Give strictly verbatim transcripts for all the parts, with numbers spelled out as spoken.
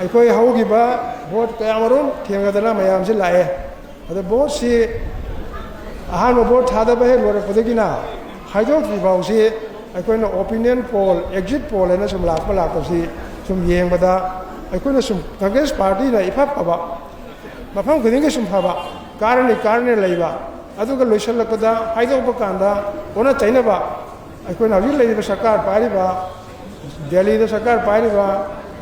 ꯑꯩꯈꯣꯏ ꯍꯧꯈꯤꯕ ꯚꯣꯠ ꯀꯌꯥꯃꯔꯨꯝ ꯊꯦꯡꯅꯗꯅ ꯃꯌꯥꯝꯁꯤ ꯂꯥꯛꯑꯦ꯫ ꯑꯗ ꯚꯣꯠꯁꯤ ꯑꯍꯥꯟꯕ ꯚꯣꯠ ꯊꯥꯗꯕ ꯍꯦꯛ ꯂꯣꯏꯔꯛꯄꯗꯒꯤꯅ ꯍꯥꯏꯗꯣꯛꯇ꯭ꯔꯤ ꯐꯥꯎꯁꯤ ꯑꯩꯈꯣꯏꯅ opinion poll, exit poll ꯍꯥꯏꯅ ꯁꯨꯝ ꯂꯥꯛꯄ ꯂꯥꯛꯄꯁꯤ ꯁꯨꯝ ꯌꯦꯡꯕꯗ ꯑꯩꯈꯣꯏꯅ ꯁꯨꯝ ꯀꯪꯒ꯭ꯔꯦꯁ ꯄꯥꯔꯇꯤꯅ ꯏꯐ ꯐꯕ, ꯃꯐꯝ ꯈꯨꯗꯤꯡꯒꯤ ꯁꯨꯝ ꯐꯕ, ꯀꯥꯔꯅꯤ ꯀꯥꯔꯅꯤ ꯂꯩꯕ, ꯑꯗꯨꯒ ꯂꯣꯏꯁꯤꯜꯂꯛꯄꯗ ꯍꯥꯏꯗꯣꯛꯄ ꯀꯥꯟꯗ ꯑꯣꯟꯅ ꯇꯩꯅꯕ, ꯑꯩꯈꯣꯏꯅ ꯍꯧꯖꯤꯛ ꯂꯩꯔꯤꯕ ꯁꯔꯀꯥꯔ ꯄꯥꯏꯔꯤꯕ, ꯗꯦꯜꯂꯤꯗ ꯁꯔꯀꯥꯔ ꯄꯥꯏꯔꯤꯕ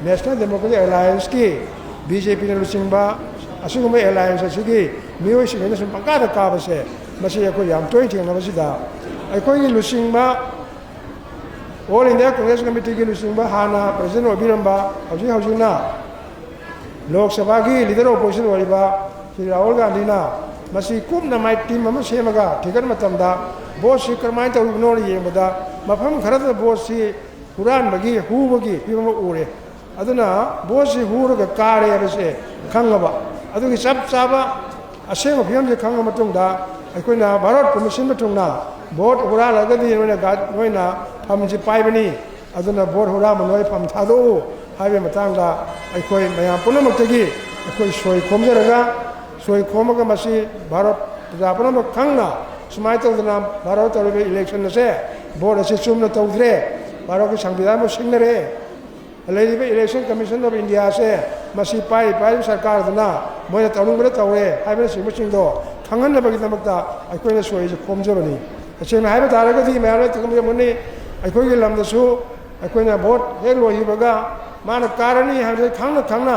National Democratic Allianceꯀꯤ, BJPꯅ ꯂꯨꯆꯤꯡꯕ ꯑꯁꯤꯒꯨꯝꯕ alliance ꯑꯁꯤꯒꯤ ꯃꯤꯑꯣꯏꯁꯤꯡ ꯑꯁꯤꯅ ꯁꯨꯝ ꯄꯪꯀꯥꯗ ꯀꯥꯕꯁꯦ, ꯃꯁꯤ ꯑꯩꯈꯣꯏ ꯌꯥꯝ ꯇꯣꯏꯅ ꯊꯦꯡꯅꯕꯁꯤꯗ ꯑꯩꯈꯣꯏꯒꯤ ꯂꯨꯆꯤꯡꯕ All India Congress Committeeꯒꯤ ꯂꯨꯆꯤꯡꯕ ꯍꯥꯟꯅ president ꯑꯣꯏꯕꯤꯔꯝꯕ, ꯍꯧꯖꯤꯛ ꯍꯧꯖꯤꯛꯅ ꯂꯣꯛ ꯁꯚꯥꯒꯤ leader of opposition ꯑꯣꯏꯔꯤꯕ ꯁ꯭ꯔꯤ ꯔꯥꯍꯨꯜ ꯒꯥꯟꯙꯤꯅ ꯃꯁꯤ ꯀꯨꯞꯅ ꯃꯥꯏ team ꯑꯃ ꯁꯦꯝꯃꯒ ꯊꯤꯒꯠ ꯃꯇꯝꯗ ꯚꯣꯠꯁꯤ ꯀꯔꯝꯍꯥꯏꯅ ꯇꯧꯔꯤꯕꯅꯣꯅ ꯌꯦꯡꯕꯗ ꯃꯐꯝ ꯈꯔꯗ ꯚꯣꯠꯁꯤ ꯍꯨꯔꯥꯟꯕꯒꯤ, ꯍꯨꯕꯒꯤ ꯐꯤꯕꯝ ꯑꯃ ꯎꯔꯦ꯫ ꯑꯗꯨꯅ ꯚꯣꯠꯁꯤ ꯍꯨꯔꯒ ꯀꯥꯔꯦ ꯍꯥꯏꯕꯁꯦ ꯈꯪꯉꯕ, ꯑꯗꯨꯒꯤ ꯆꯞ ꯆꯥꯕ ꯑꯁꯦꯡꯕ ꯐꯤꯕꯝꯁꯦ ꯈꯪꯉ ꯃꯇꯨꯡꯗ ꯑꯩꯈꯣꯏꯅ ꯚꯥꯔꯠ ꯄꯨꯝꯕ ꯁꯤꯟꯕ ꯊꯨꯡꯅ ꯚꯣꯠ ꯍꯨꯔꯥꯜꯂꯒꯗꯤ ꯅꯣꯏꯅ ꯒꯥ-, ꯅꯣꯏꯅ ꯐꯝꯁꯤ ꯄꯥꯏꯕꯅꯤ, ꯑꯗꯨꯅ ꯚꯣꯠ ꯍꯨꯔꯥꯟꯕ ꯅꯣꯏ ꯐꯝ ꯊꯥꯗꯣꯛꯎ ꯍꯥꯏꯕꯒꯤ ꯃꯇꯥꯡꯗ ꯑꯩꯈꯣꯏ ꯃꯌꯥꯝ ꯄꯨꯝꯅꯃꯛꯇꯒꯤ ꯑꯩꯈꯣꯏ ꯁꯣꯏ ꯈꯣꯝꯖꯔꯒ, ꯁꯣꯏ ꯈꯣꯝꯃꯒ ꯃꯁꯤ ꯚꯥꯔꯠ ꯄ꯭ꯔꯖꯥ ꯄꯨꯝꯅꯃꯛ ꯈꯪꯅ ꯁꯨꯃꯥꯏꯅ ꯇꯧꯗꯅ ꯚꯥꯔꯠ ꯇꯧꯔꯤꯕ election ꯑꯁꯦ, ꯚꯣꯠ ꯑꯁꯤ ꯆꯨꯝꯅ ꯇꯧꯗ꯭ꯔꯦ, ꯚꯥꯔꯠꯀꯤ ꯁꯪꯕꯤꯙꯥꯟꯕꯨ ꯁꯤꯡꯅꯔꯦ, ꯂꯩꯔꯤꯕ Election Commission of Indiaꯁꯦ ꯃꯁꯤ ꯄꯥꯏꯔꯤ ꯄꯥꯏꯔꯤꯕ ꯁꯔꯀꯥꯔꯗꯨꯅ ꯃꯣꯏꯅ ꯇꯧꯅꯤꯡꯕꯗ ꯇꯧꯔꯦ ꯍꯥꯏꯕꯅꯆꯤꯡꯕꯁꯤꯡꯗꯣ ꯈꯪꯍꯟꯅꯕꯒꯤꯗꯃꯛꯇ ꯑꯩꯈꯣꯏꯅ ꯁꯣꯏꯁꯦ ꯈꯣꯝꯖꯕꯅꯤ꯫ ꯇꯁꯦꯡꯅ ꯍꯥꯏꯕ ꯇꯥꯔꯒꯗꯤ ꯃꯌꯥꯝꯅ ꯈꯪꯕꯤꯔꯝꯒꯅꯤ, ꯑꯩꯈꯣꯏꯒꯤ ꯂꯝꯗꯁꯨ ꯑꯩꯈꯣꯏꯅ ꯚꯣꯠ ꯍꯦꯛ ꯂꯣꯏꯈꯤꯕꯒ ꯃꯥꯅ ꯀꯥꯔꯅꯤ ꯍꯥꯏꯕꯁꯦ ꯈꯪꯅ ꯈꯪꯅ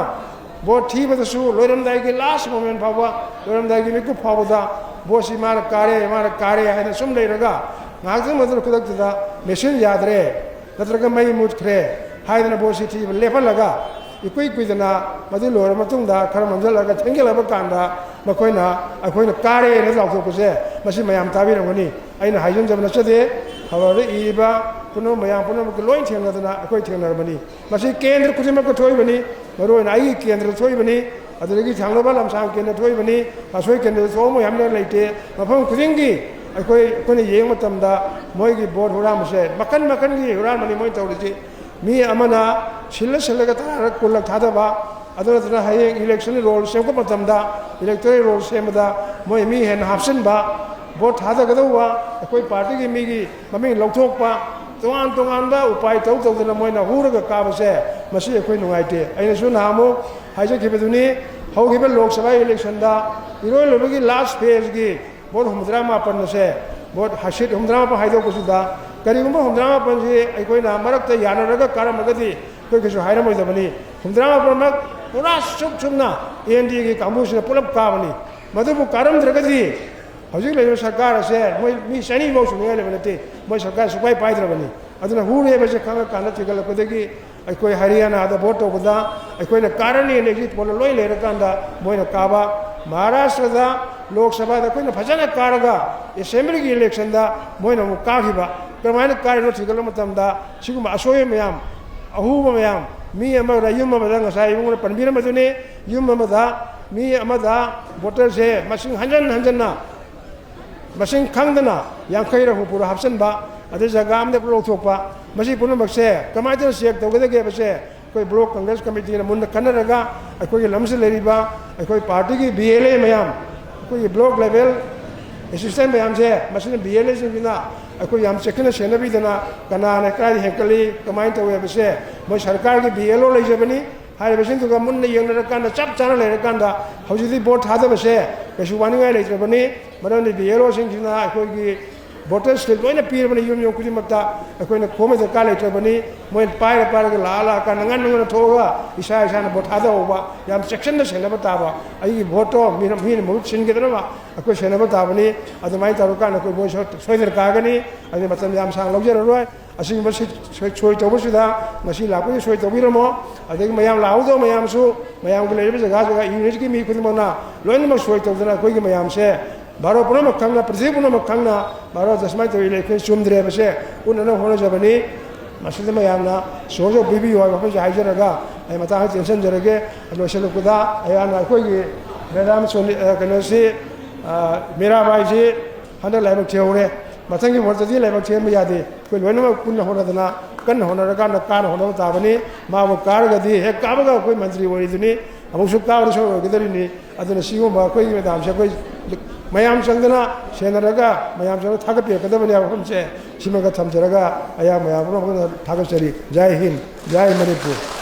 ꯚꯣꯠ ꯊꯤꯕꯗꯁꯨ ꯂꯣꯏꯔꯝꯗꯥꯏꯒꯤ last moment ꯐꯥꯎꯕ, ꯂꯣꯏꯔꯝꯗꯥꯏꯒꯤ ꯃꯤꯀꯨꯞ ꯐꯥꯎꯕꯗ ꯚꯣꯠꯁꯤ ꯃꯥꯅ ꯀꯥꯔꯦ, ꯃꯥꯅ ꯀꯥꯔꯦ ꯍꯥꯏꯅ ꯁꯨꯝ ꯂꯩꯔꯒ ꯉꯥꯏꯍꯥꯛꯇꯪ ꯃꯇꯨꯡꯗ ꯈꯨꯗꯛꯇꯨꯗ machine ꯌꯥꯗ꯭ꯔꯦ, ꯅꯠꯇ꯭ꯔꯒ ꯃꯩ ꯃꯨꯠꯈ꯭ꯔꯦ ꯍꯥꯏꯗꯅ ꯚꯣꯠꯁꯤ ꯊꯤꯕ ꯂꯦꯞꯍꯜꯂꯒ ꯏꯀꯨꯏ ꯀꯨꯏꯗꯅ ꯃꯗꯨ ꯂꯣꯏꯔꯕ ꯃꯇꯨꯡꯗ ꯈꯔ ꯃꯝꯁꯤꯜꯂꯒ ꯊꯦꯡꯖꯤꯜꯂꯛꯄ ꯀꯥꯟꯗ ꯃꯈꯣꯏꯅ ꯑꯩꯈꯣꯏꯅ ꯀꯥꯔꯦꯅ ꯂꯥꯎꯊꯣꯛꯄꯁꯦ ꯃꯁꯤ ꯃꯌꯥꯝ ꯇꯥꯕꯤꯔꯝꯒꯅꯤ꯫ ꯑꯩꯅ ꯍꯥꯏꯖꯤꯟꯖꯕ ꯅꯠꯆꯗꯦ꯫ ꯈꯕꯔꯗ ꯏꯔꯤꯕ ꯄꯨꯝꯅꯃꯛ, ꯃꯌꯥꯝ ꯄꯨꯝꯅꯃꯛꯀꯤ ꯂꯣꯏ ꯊꯦꯡꯅꯗꯅ ꯑꯩꯈꯣꯏ ꯊꯦꯡꯅꯔꯕꯅꯤ꯫ ꯃꯁꯤ ꯀꯦꯟꯗ꯭ꯔ ꯈꯨꯗꯤꯡꯃꯛꯇ ꯊꯣꯛꯏꯕꯅꯤ, ꯃꯔꯨꯑꯣꯏꯅ ꯑꯩꯒꯤ ꯀꯦꯟꯗ꯭ꯔꯗ ꯊꯣꯛꯏꯕꯅꯤ, ꯑꯗꯨꯗꯒꯤ ꯊꯥꯡꯃꯩꯕꯟ ꯂꯝꯁꯥꯡ ꯀꯦꯟꯗ꯭ꯔ ꯊꯣꯛꯏꯕꯅꯤ, ꯀꯥꯡꯁꯣꯏ ꯀꯦꯟꯗ꯭ꯔꯗ ꯊꯣꯛꯑꯝꯃꯣꯏ ꯍꯥꯏꯕ ꯂꯩꯇꯦ꯫ ꯃꯐꯝ ꯈꯨꯗꯤꯡꯒꯤ ꯑꯩꯈꯣꯏ, ꯑꯩꯈꯣꯏꯅ ꯌꯦꯡꯕ ꯃꯇꯝꯗ ꯃꯣꯏꯒꯤ ꯚꯣꯠ ꯍꯨꯔꯥꯟꯕꯁꯦ ꯃꯈꯟ ꯃꯈꯟꯒꯤ ꯍꯨꯔꯥꯟꯕꯅꯤ ꯃꯣꯏꯅ ꯇꯧꯔꯤꯁꯤ꯫ ꯃꯤ ꯑꯃꯅ ꯁꯤꯜꯂ ꯁꯤꯜꯂꯒ ꯇꯔꯥꯔꯛ ꯀꯨꯟꯂꯛ ꯊꯥꯗꯕ, ꯑꯗꯨ ꯅꯠꯇꯅ ꯍꯌꯦꯡ ꯏꯂꯦꯛꯁꯟ ꯔꯣꯜ ꯁꯦꯝꯒꯠꯄ ꯃꯇꯝꯗ, ꯏꯂꯦꯛꯇꯣꯔꯦꯜ ꯔꯣꯜ ꯁꯦꯝꯕꯗ ꯃꯣꯏ ꯃꯤ ꯍꯦꯟꯅ ꯍꯥꯞꯆꯤꯟꯕ, ꯚꯣꯠ ꯊꯥꯗꯒꯗꯧꯕ ꯑꯩꯈꯣꯏ ꯄꯥꯔꯇꯤꯒꯤ ꯃꯤꯒꯤ ꯃꯃꯤꯡ ꯂꯧꯊꯣꯛꯄ, ꯇꯣꯉꯥꯟ ꯇꯣꯉꯥꯟꯕ ꯎꯄꯥꯏ ꯇꯧ ꯇꯧꯗꯅ ꯃꯣꯏꯅ ꯍꯨꯔꯒ ꯀꯥꯕꯁꯦ, ꯃꯁꯤ ꯑꯩꯈꯣꯏ ꯅꯨꯡꯉꯥꯏꯇꯦ꯫ ꯑꯩꯅꯁꯨ ꯅꯍꯥꯟꯃꯨꯛ ꯍꯥꯏꯖꯈꯤꯕꯗꯨꯅꯤ, ꯍꯧꯈꯤꯕ ꯂꯣꯛ ꯁꯚꯥ ꯏꯂꯦꯛꯁꯟꯗ ꯏꯔꯣꯏ ꯂꯣꯏꯕꯒꯤ ꯂꯥꯁ ꯐꯦꯖꯒꯤ ꯚꯣꯠ ꯍꯨꯝꯐꯨꯇꯔꯥ ꯃꯥꯄꯟ ꯑꯁꯦ, ꯚꯣꯠ ꯁꯤꯠ ꯍꯨꯝꯐꯨꯇꯔꯥ ꯃꯥꯄꯟ ꯍꯥꯏꯗꯣꯛꯄꯁꯤꯗ, ꯀꯔꯤꯒꯨꯝꯕ ꯍꯨꯝꯐꯨꯇꯔꯥ ꯃꯥꯄꯟꯁꯤ ꯑꯩꯈꯣꯏꯅ ꯃꯔꯛꯇ ꯌꯥꯅꯔꯒ ꯀꯥꯔꯝꯃꯒꯗꯤ ꯑꯩꯈꯣꯏ ꯀꯩꯁꯨ ꯍꯥꯏꯔꯝꯃꯣꯏꯗꯕꯅꯤ꯫ ꯍꯨꯝꯐꯨꯇꯔꯥ ꯃꯥꯄꯟꯃꯛ ꯄꯨꯔꯥ ꯆꯨꯞ ꯆꯨꯝꯅ ꯑꯦꯟ ꯗꯤ ꯑꯦꯒꯤ ꯀꯥꯡꯕꯨꯁꯤꯅ ꯄꯨꯂꯞ ꯀꯥꯕꯅꯤ꯫ ꯃꯗꯨꯕꯨ ꯀꯥꯔꯝꯗ꯭ꯔꯒꯗꯤ ꯍꯧꯖꯤꯛ ꯂꯩꯔꯤꯕ ꯁꯔꯀꯥꯔ ꯑꯁꯦ ꯃꯣꯏ ꯃꯤ ꯆꯅꯤ ꯐꯥꯎ ꯁꯨꯅꯤꯡꯉꯥꯏ ꯂꯩꯕ ꯅꯠꯇꯦ, ꯃꯣꯏ ꯁꯔꯀꯥꯔ ꯁꯨꯛꯄꯥꯏ ꯄꯥꯏꯗ꯭ꯔꯕꯅꯤ꯫ ꯑꯗꯨꯅ ꯍꯨꯔꯦ ꯍꯥꯏꯕꯁꯦ ꯈꯪꯉꯀꯥꯟꯗ ꯊꯤꯒꯠꯂꯛꯄꯗꯒꯤ ꯑꯩꯈꯣꯏ ꯍꯔꯤꯌꯥꯅꯥꯗ ꯚꯣꯠ ꯇꯧꯕꯗ ꯑꯩꯈꯣꯏꯅ ꯀꯥꯔꯅꯤꯅ ꯑꯦꯛꯖꯤꯠ ꯄꯣꯜ ꯂꯣꯏ ꯂꯩꯔꯀꯥꯟꯗ ꯃꯣꯏꯅ ꯀꯥꯕ, ꯃꯍꯥꯔꯥꯁꯇ꯭ꯔꯗ ꯂꯣꯛ ꯁꯚꯥꯗ ꯑꯩꯈꯣꯏꯅ ꯐꯖꯅ ꯀꯥꯔꯒ ꯑꯦꯁꯦꯝꯕ꯭ꯂꯤꯒꯤ ꯏꯂꯦꯛꯁꯟꯗ ꯃꯣꯏꯅ ꯑꯃꯨꯛ ꯀꯥꯈꯤꯕ꯫ ꯀꯔꯝꯍꯥꯏꯅ ꯀꯥꯔꯤꯅꯣ ꯊꯤꯒꯠꯂꯕ ꯃꯇꯝꯗ ꯁꯤꯒꯨꯝꯕ ꯑꯁꯣꯏꯕ ꯃꯌꯥꯝ, ꯑꯍꯨꯕ ꯃꯌꯥꯝ, ꯃꯤ ꯑꯃꯗ, ꯌꯨꯝ ꯑꯃꯗ ꯉꯁꯥꯏ ꯏꯕꯨꯡꯅ ꯄꯟꯕꯤꯔꯝꯕꯗꯨꯅꯤ, ꯌꯨꯝ ꯑꯃꯗ ꯃꯤ ꯑꯃꯗ ꯚꯣꯇꯔꯁꯦ ꯃꯁꯤꯡ ꯍꯟꯖꯟ ꯍꯟꯖꯟꯅ ꯃꯁꯤꯡ ꯈꯪꯗꯅ ꯌꯥꯡꯈꯩꯔ ꯍꯨꯝꯐꯨꯔ ꯍꯥꯞꯆꯤꯟꯕ, ꯑꯗꯩ ꯖꯒꯥ ꯑꯃꯗ ꯄꯨꯂꯞ ꯂꯧꯊꯣꯛꯄ, ꯃꯁꯤ ꯄꯨꯝꯅꯃꯛꯁꯦ ꯀꯃꯥꯏꯅ ꯇꯧꯅ ꯆꯦꯛ ꯇꯧꯒꯗꯒꯦ ꯍꯥꯏꯕꯁꯦ ꯑꯩꯈꯣꯏ ꯕ꯭ꯂꯣꯛ ꯀꯪꯒ꯭ꯔꯦꯁ ꯀꯃꯤꯇꯤꯅ ꯃꯨꯟꯅ ꯈꯟꯅꯔꯒ ꯑꯩꯈꯣꯏꯒꯤ ꯂꯝꯁꯤꯗ ꯂꯩꯔꯤꯕ ꯑꯩꯈꯣꯏ ꯄꯥꯔꯇꯤꯒꯤ ꯕꯤ ꯑꯦꯜ ꯑꯦ ꯃꯌꯥꯝ, ꯑꯩꯈꯣꯏꯒꯤ ꯕ꯭ꯂꯣꯛ ꯂꯦꯚꯦꯜ ꯑꯦꯁꯤꯁꯇꯦꯟ ꯃꯌꯥꯝꯁꯦ, ꯃꯁꯤꯅ ꯕꯤ ꯑꯦꯜ ꯑꯦꯁꯤꯡꯁꯤꯅ ꯑꯩꯈꯣꯏ ꯌꯥꯝ ꯆꯦꯛꯁꯤꯟꯅ ꯁꯦꯟꯅꯕꯤꯗꯅ ꯀꯅꯥꯅ ꯀꯗꯥꯏꯗ ꯍꯦꯟꯀꯠꯂꯤ, ꯀꯃꯥꯏꯅ ꯇꯧꯏ ꯍꯥꯏꯕꯁꯦ ꯃꯣꯏ ꯁꯔꯀꯥꯔꯒꯤ ꯕꯤ ꯑꯦꯜ ꯑꯣ ꯂꯩꯖꯕꯅꯤ꯫ ꯍꯥꯏꯔꯤꯕꯁꯤꯡꯗꯨꯒ ꯃꯨꯟꯅ ꯌꯦꯡꯅꯔꯀꯥꯟꯗ, ꯆꯞ ꯆꯥꯅ ꯂꯩꯔꯀꯥꯟꯗ ꯍꯧꯖꯤꯛꯇꯤ ꯚꯣꯠ ꯊꯥꯗꯕꯁꯦ ꯀꯩꯁꯨ ꯋꯥꯅꯤꯡꯉꯥꯏ ꯂꯩꯇ꯭ꯔꯕꯅꯤ꯫ ꯃꯔꯝꯗꯤ ꯕꯤ ꯑꯦꯜ ꯑꯣꯁꯤꯡꯁꯤꯅ ꯑꯩꯈꯣꯏꯒꯤ ꯚꯣꯇꯔ ꯁ꯭ꯂꯤꯞ ꯂꯣꯏꯅ ꯄꯤꯔꯕꯅꯤ, ꯌꯨꯝ ꯌꯨꯝ ꯈꯨꯗꯤꯡꯃꯛꯇ꯫ ꯑꯩꯈꯣꯏꯅ ꯈꯣꯝꯕ ꯗꯔꯀꯥꯔ ꯂꯩꯇ꯭ꯔꯕꯅꯤ꯫ ꯃꯣꯏꯅ ꯄꯥꯏꯔ ꯄꯥꯏꯔꯒ ꯂꯥꯛꯑ ꯂꯥꯛꯑꯀꯥꯟꯗ ꯉꯟꯅ ꯉꯟꯅ ꯊꯣꯛꯑꯒ ꯏꯁꯥ ꯏꯁꯥꯅ ꯚꯣꯠ ꯊꯥꯗꯍꯧꯕ, ꯌꯥꯝ ꯆꯦꯛꯁꯤꯟꯅ ꯁꯦꯟꯅꯕ ꯇꯥꯕ꯫ ꯑꯩꯒꯤ ꯚꯣꯠꯇꯣ ꯃꯤꯅ, ꯃꯤꯅ ꯃꯍꯨꯠ ꯁꯤꯟꯒꯗꯅꯕ ꯑꯩꯈꯣꯏ ꯁꯦꯟꯅꯕ ꯇꯥꯕꯅꯤ꯫ ꯑꯗꯨꯃꯥꯏꯅ ꯇꯧꯔꯀꯥꯟꯗ ꯑꯩꯈꯣꯏ ꯚꯣꯠ ꯁꯣꯏ-, ꯁꯣꯏꯗꯅ ꯀꯥꯒꯅꯤ꯫ ꯑꯗꯨꯅ ꯃꯇꯝ ꯌꯥꯝ ꯁꯥꯡꯅ ꯂꯧꯖꯔꯔꯣꯏ꯫ ꯑꯁꯤꯒꯨꯝꯕ ꯁꯤ-, ꯁꯣꯏ-, ꯁꯣꯏ ꯇꯧꯕꯁꯤꯗ ꯉꯁꯤ ꯂꯥꯛꯄꯒꯤ ꯁꯣꯏ ꯇꯧꯕꯤꯔꯝꯃꯣ꯫ ꯑꯗꯒꯤ ꯃꯌꯥꯝ ꯂꯥꯛꯍꯧꯗꯕ ꯃꯌꯥꯝꯁꯨ, ꯃꯌꯥꯝꯒꯤ ꯂꯩꯔꯤꯕ ꯖꯒꯥ ꯖꯒꯥ ꯌꯨꯅꯤꯠꯀꯤ ꯃꯤ ꯈꯨꯗꯤꯡꯃꯛꯅ ꯂꯣꯏꯅꯃꯛ ꯁꯣꯏ ꯇꯧꯗꯅ ꯑꯩꯈꯣꯏꯒꯤ ꯃꯌꯥꯝꯁꯦ ꯚꯥꯔꯠ ꯄꯨꯝꯅꯃꯛ ꯈꯪꯅ, ꯄ꯭ꯔꯤꯊꯤꯕꯤ ꯄꯨꯝꯅꯃꯛ ꯈꯪꯅ ꯚꯥꯔꯠꯇ ꯁꯨꯃꯥꯏꯅ ꯇꯧꯔꯤ ꯂꯩꯈ꯭ꯔꯦ, ꯆꯨꯝꯗ꯭ꯔꯦ ꯍꯥꯏꯕꯁꯦ ꯎꯠꯅꯅꯕ ꯍꯣꯠꯅꯖꯕꯅꯤ꯫ ꯃꯁꯤꯗ ꯃꯌꯥꯝꯅ ꯁꯣꯔꯁ ꯄꯤꯕꯤꯌꯨ ꯍꯥꯏꯕ ꯋꯥꯐꯝꯁꯦ ꯍꯥꯏꯖꯔꯒ ꯑꯩ ꯃꯇꯥꯡ ꯑꯁꯤ ꯇꯦꯟꯁꯤꯟꯖꯔꯒꯦ꯫ ꯂꯣꯏꯁꯤꯜꯂꯛꯄꯗ ꯑꯩꯍꯥꯛꯅ ꯑꯩꯈꯣꯏꯒꯤ ꯃꯦꯗꯥꯝ ꯁꯣꯅꯤ-, ꯑ, ꯀꯩꯅꯣꯁꯤ, ꯑ, ꯃꯤꯔꯥꯕꯥꯏꯁꯤ ꯍꯟꯗꯛ ꯂꯥꯏꯕꯛ ꯊꯤꯍꯧꯔꯦ꯫ ꯃꯊꯪꯒꯤ ꯚꯣꯠꯇꯗꯤ ꯂꯥꯏꯕꯛ ꯊꯤꯍꯟꯕ ꯌꯥꯗꯦ꯫ ꯑꯩꯈꯣꯏ ꯂꯣꯏꯅꯃꯛ ꯄꯨꯟꯅ ꯍꯣꯠꯅꯗꯅ ꯀꯟꯅ ꯍꯣꯠꯅꯔꯀꯥꯟꯗ ꯀꯥꯅ ꯍꯣꯠꯅꯕ ꯇꯥꯕꯅꯤ꯫ ꯃꯥꯕꯨ ꯀꯥꯔꯒꯗꯤ ꯍꯦꯛ ꯀꯥꯕꯒ ꯑꯩꯈꯣꯏ ꯃꯟꯇ꯭ꯔꯤ ꯑꯣꯏꯔꯤꯗꯨꯅꯤ꯫ ꯑꯃꯨꯛꯁꯨ ꯀꯥꯕꯗ ꯁꯣꯏ ꯑꯣꯏꯒꯗꯧꯔꯤꯅꯤ꯫ ꯑꯗꯨꯅ ꯁꯤꯒꯨꯝꯕ ꯑꯩꯈꯣꯏꯒꯤ ꯃꯌꯥꯝꯁꯦ ꯑꯩꯈꯣꯏ ꯃꯌꯥꯝ ꯆꯪꯗꯅ ꯁꯦꯟꯅꯔꯒ ꯃꯌꯥꯝ ꯆꯪꯗꯅ ꯊꯥꯒꯠꯄꯤꯔꯛꯀꯗꯕꯅꯤ ꯍꯥꯏꯕ ꯋꯥꯐꯝꯁꯦ ꯁꯤꯃꯒ ꯊꯝꯖꯔꯒ ꯑꯌꯥꯝꯕ ꯃꯌꯥꯝ ꯄꯨꯝꯅꯃꯛ ꯊꯥꯒꯠꯆꯔꯤ꯫ ꯖꯥꯏ ꯍꯤꯟꯗ, ꯖꯥꯏ ꯃꯅꯤꯄꯨꯔ꯫